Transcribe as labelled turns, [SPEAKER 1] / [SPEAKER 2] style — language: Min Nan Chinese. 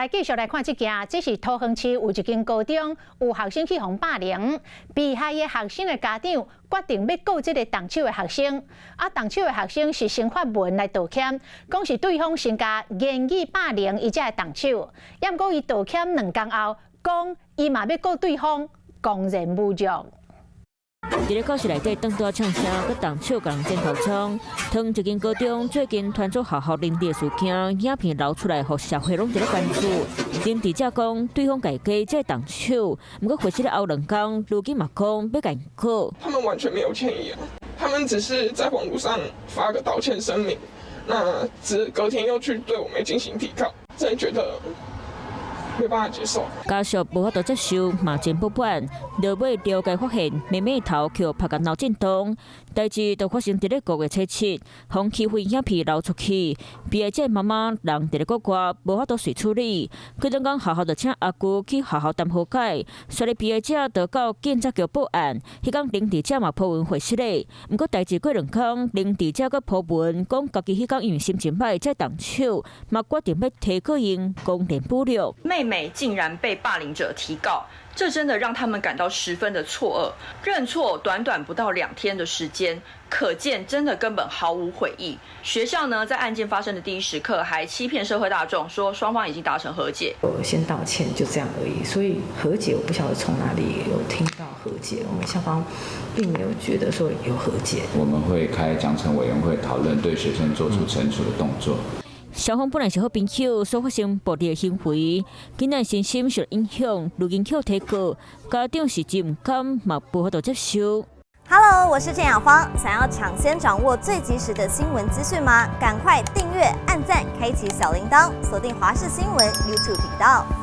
[SPEAKER 1] 來繼續來看這件，這是桃園市有一間高中有學生去予霸凌，被害的學生的家長決定欲告這个動手的學生。啊，動手的學生是先發文來道歉，講是對方先共言語霸凌，伊才會動手。毋過伊道歉2工後，講伊嘛欲告對方公然侮辱。
[SPEAKER 2] 佇咧教室內底，當桌嗆聲，閣動手共人剪頭鬃。桃園一間高中最近傳出學校凌虐事件，影片流出來，予社會攏佇咧關注。凌虐者講，對方家己才動手，毋過回事了後2工，如今嘛講欲共告。
[SPEAKER 3] 他們完全沒有歉意啊，他們只是在網路上發個道歉聲明，那只隔天又去對我們進行提告，真的覺得沒辦法接受。
[SPEAKER 2] 家屬無法度接受，嘛真不滿。落尾調解發現，妹妹頭予拍甲腦震盪。代誌就發生佇咧5月初7，予欺負影片流出去，被害者媽媽人佇咧國外，無法度隨處理。過兩工學校就請阿姑去學校談和解，所以被害者就到警察局報案。彼工凌虐者嘛 po 文回釋咧，毋過代誌過兩工，凌虐者閣 po 文講，家己彼工因為心情歹才動手，嘛決定欲提告𪜶公然侮辱。
[SPEAKER 4] 妹妹竟然被霸凌者提告，這真的讓他們感到十分的錯愕。認錯短短不到2天的時間，可見真的根本毫無悔意。學校呢，在案件發生的第一時刻，還欺騙社會大眾，說雙方已經達成和解。
[SPEAKER 5] 我先道歉，就這樣而已。所以和解，我不曉得從哪裡有聽到和解，我們校方並沒有覺得說有和解。
[SPEAKER 6] 我們會開獎懲委員會討論，對學生做出懲處的動作。
[SPEAKER 2] 雙方本來是好朋友，所發生暴力的行為，囡仔身心受影響，如今予提告，家長是真毋甘，嘛無法度接受。
[SPEAKER 7] Hello，我是鄭雅芳，想要搶先掌握最及時的新聞資訊嗎？趕快訂閱、按讚、開啟小鈴鐺，鎖定華視新聞 YouTube 頻道。